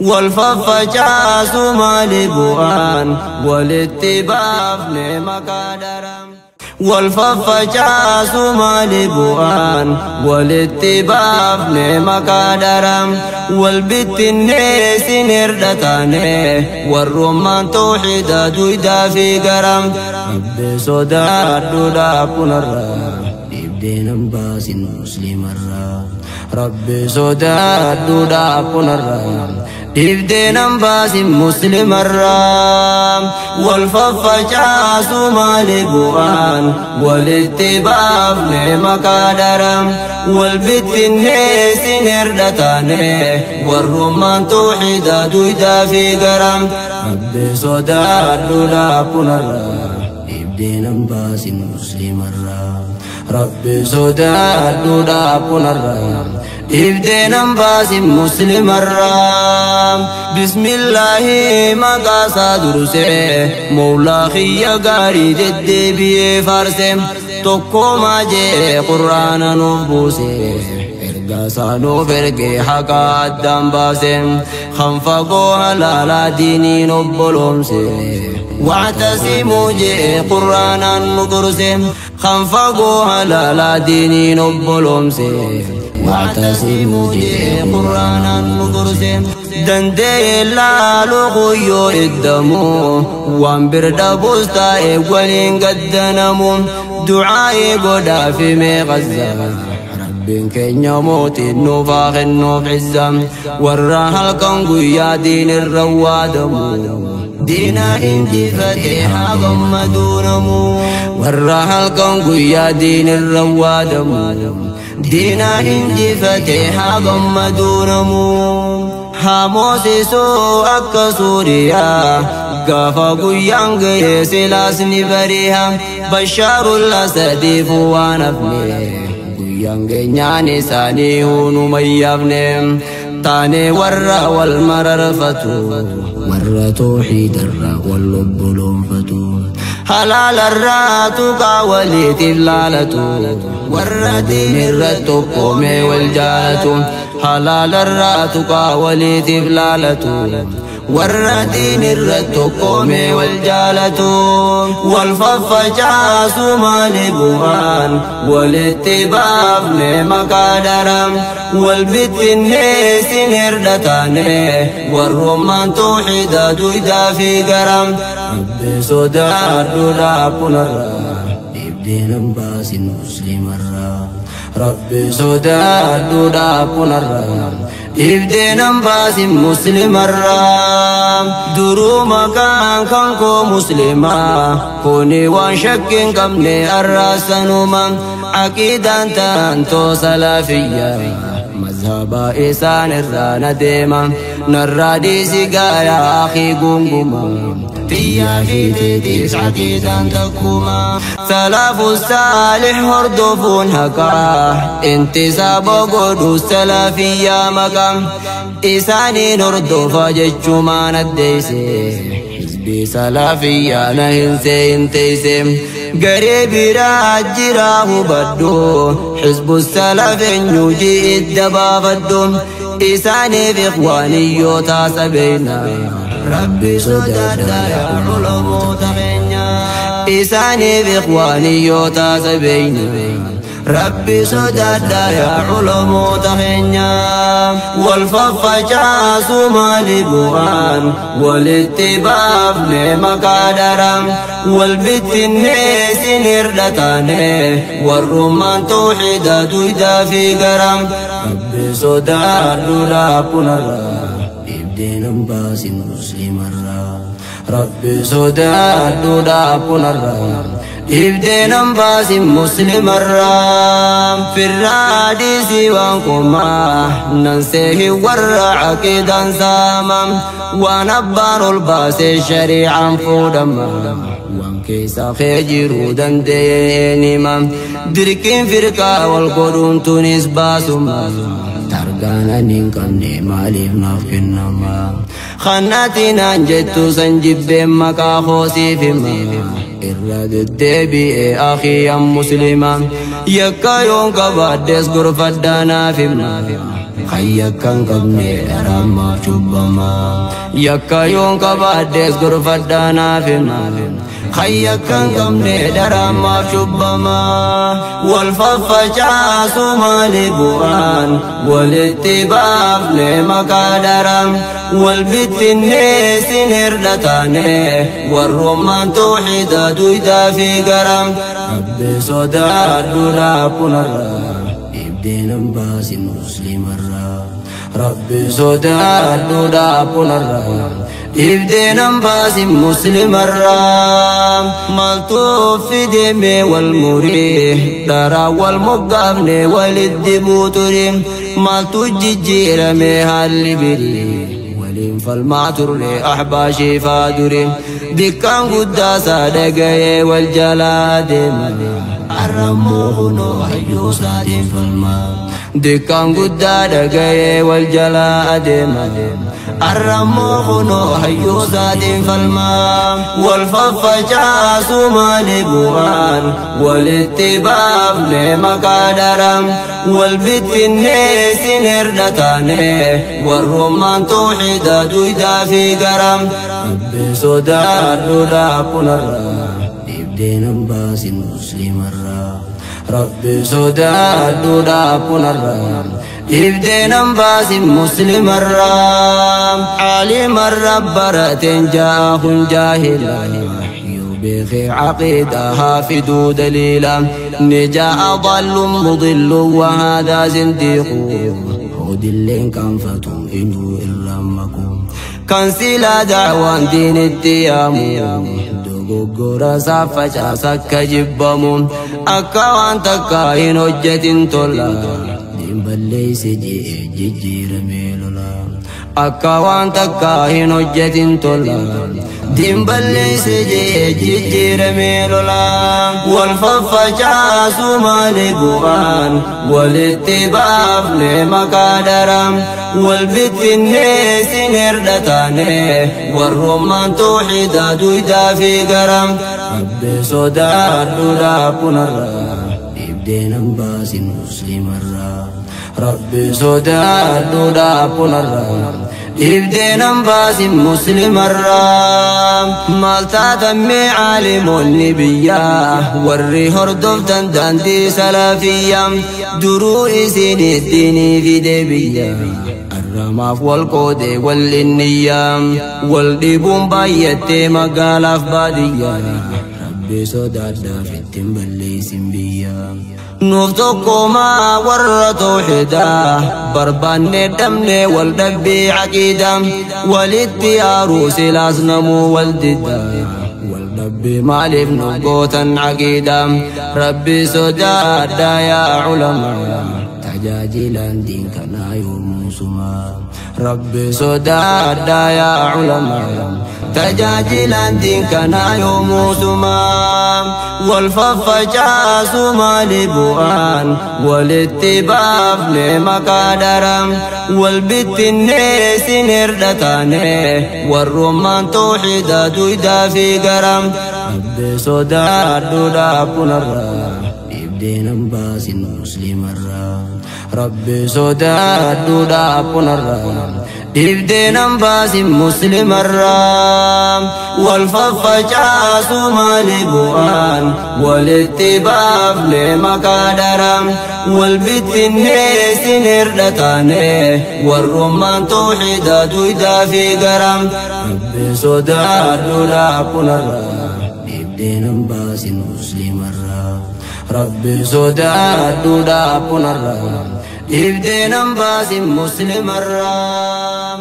Wal faffacaasu maali bu'aan walitti baafne maqaa daram. Wal faffacaasu maali bu'aan walitti baafne maqaa daram. Wal bittinneessin hirdhataane warrummaan tawxiida duydaa fi garam. Rabbi sodaadhuudhaa kunarraa dhibdeen baasin muslimarraa. Rabbi sodaadhuudhaa kunarraa dhibdeen baasin muslimarraa. Wal faffacaasu maali bu'aan walitti baafne maqaa daram. Wal bittinneessin hirdhataane warrummaan tawxiida duydaa fi garam. Rabbi sodaadhuudhaa kunarraa dhibdeen baasin muslimarraa. Rabbi sodaadhuudhaa kunarraa dhibdeen baasin muslimarraa. Bismillaahi maqaasaa dursee Mawlaa kiyya gaarii deddeebi'ee faarse. Tokkomaa jee qur'aana nuuf buuse. Ergaa isaa nuuf ergee haqa addaan baase. Kan fagoo halaalaa diiniin obboloomse. Wactasimuu jee qur'aanaan nu gorse. Kan fagoo halaalaa diiniin obboloomse. Wactasimuu jee qur'aanaan nu gorse. Dandee laalu guyyoo iddamu waan bir dhabuus taa'e waliin gaddanamu. Du'aa'ii godhaa fi mee Gazzaa. Rabbiin keenya mootiin nuuf haa kennuuf izza. Warra halkan guyyaa diin irra waadamu. Diina injifatee haa gammaduu namu. Warra halkan guyyaa diin irra waadamu. Diina injifatee haa gammaduu namu. Haa moosisuu akka Suuriyaa. Gaafa guyyaan ga'ee silaas ni bari'a. Bashaarul Asadiif waan hafne. Guyyaan geenyaan isaanii hunuma yaafne. Taane warra wal mararfatu. Warra tooxiidarra wal obboloonfatu. Halaalarraa tuqaa waliitiif laalatu. Warra diinirra tokkoomee wal jaalatu. Halaalarraa tuqaa waliitiif laalatu. Warra diinirra tokkoomee wal jaalatu. Wal faffacaasu maali bu'aan walitti baafne maqaa daram. Wal bittinneessin hirdhataane warrummaan tawxiida duydaa fi garam. Rabbi sodaadhuudhaa kunarraa dhibdeen baasin muslimarraa. Rabbi sodaadhuudhaa kunarraa dhibdeen baasin muslimarraa. Duruu maqaan kan koo muslimaa kuni waan shakkiin qabne arraasanuma. Aqiidaan taantoo salafiyyaa mazhaba isaan irraa na deema. Narraa dhiisi gaayaa akii gunguma. Tiyyaa fi teetiis aqiidaan takkuma. Salafu saalix hordofuun haqaa intisaaba godhu salafiyyaa maqaa. Isaaniin hordofa jechumaan addeeyse. Hizbii salafiyyaa na hin seeyin teeyse. Garee biraa jira hubadhu. Hizbu salaf eenyu ji'idda baafadhu. Isaaniif ikhwaaniyyoota sabeeyna. Rabbi sodaadhaa yaa ulamoota keenya. Isaaniif ikhwaaniyyoota sabeeyna. Rabbi sodaadhaa yaa ulamoota keenya. Wal faffacaasu maali bu'aan walitti baafne maqaa daram. Wal bittinneessin hirdhataane warrummaan tawxiida duydaa fi garam. Rabbi sodaadhuudhaa kunarraa dhibdeen baasin muslimarraa. Rabbi sodaadhuudhaa kunarraa dhibdeen baasin muslimarraa. Firraa dhiisii waan kumaa nan seehi warra aqiidaan saama. Waan abbaan ol baasee shari'aan fuudhama. Waan keessa kee jiruu danda'ee nima. Dirqiin firqaa wal godhuun tunis baasuma. Targaan ani hin qabne maaliif naaf kennama? Kanati naan jettu san jibbeen maqaa koosiif hima. Irra deddeebi'ee akhiyan muslima. Yakka yoon qabaaddes gorfadhaa naaf hima. Kan yakka hin qabne dharamaaf cubbamaa. Yakka yoon qabaadhees gorfadhaa naaf himaa. Kan yakka hin qabne dharamaaf cubbamaa. Wal faffacaasu maali bu'aan? Walitti baafne maqaa dharam. Wal bittinneessin hir'a taane, warrummaan tooxida duydaa fi garam. Rabbi sodaadhu raabunarraa, dhibdeen baasin muslimarraa. Rabbi sodaadhu raabunarraa, dhibdeen baasin muslimarraa. Maaltu fideme wal murii, dharaa wal moggaafne walitti buuturi? Maaltu jijjiirame haalli birii? Waliin falmaa turre ahbaashii faaduri. Dikkaan guddaa isaa dhagayee wal jalaa deema. Arrammoo hunoo hayyuu isaatiin falmaa. Dikkaan guddaa dhagayee wal jalaa adeema. Arrammoo kunoo hayyuu isaatiin falmaa. Wal faffacaasu maali bu'aan? Walitti baafne maqaa dharam. Wal bittinneessin hir'a taane, warrummaan tooxida duydaa fi garam. Rabbi sodaadhu raabunarraa, dhibdeen baasin muslimarraa. Rabbi sodaadhu raabunarraa, dhibdeen baasin muslimarraa. Caalimarra barateen jaahun jaahila. Beekee caqiidaa fiduu daliila. Ni jaa ضال مضل وهذا زنديق. Hodilleen kaanfatu inuu irraammaku. Kan silaa dacwaan diinitti yaamu, dogoggora isaa facaasa akka jibbamu. Akka waan takka hin hojjetin tola. Diin balleeyse je'e jijjiiramee lola. Akka waan takka hin hojjetin tola. Diin balleeyse je'e jijjiiramee lola. Wal faffacaasu maali bu'aan? Walitti baafne maqaa dharam. Wal bittinneessin hir'a taane, warrummaan tooxida duydaa fi garam. Rabbi sodaadhu raabunarraa, dhibdeen baasin muslimarraa. Rabbi sodaadhu raabunarraa, dhibdeen baasin muslimarraa. Maal taatammee caalimoonni biyyaa, warri hordoftan daandii salafiyyaa? Duruu isin ittiinii fide biyya. Arramaaf wal qoode wal'iniyyaa, wal dhibuun baay'attee magaalaaf baadiyyaa. Rabbi sodaadhaaf ittiin balleessin biyya. Nuuf tokkomaa warra tooxidaa, barbaanne dhabne wal dhabbii caqiidaa. Walitti yaaruu silaas namuu wal diddaa. Wal dhabbii maaliif nu gootan caqiidaa? Rabbi sodaadhaa yaa culamaa, tajaajilaan diin kanaa yoomuu sumaa. Rabbi sodaadhaa yaa culamaa, tajaajilaan diin kanaa yoomuu sumaa. Wal faffacaasu maali bu'aan? Walitti baafne maqaa dharam. Wal bittinneessin hir'a taane, warrummaan tooxida duydaa fi garam. Rabbi sodaadhu raabunarraa, dhibdeen baasin muslimarraa. Rabbi sodaadhu raabunarraa, dhibdeen baasin muslimarraa. Wal faffacaasu maali bu'aan? Walitti baafne maqaa dharam. Wal bittinneessin hir'a taane, warrummaan tooxida duydaa fi garam. Rabbi sodaadhu raabunarraa, dhibdeen baasin muslimarraa. Rabbi sodaadhu raabunarraa, dhibdeen baasin muslimarraa.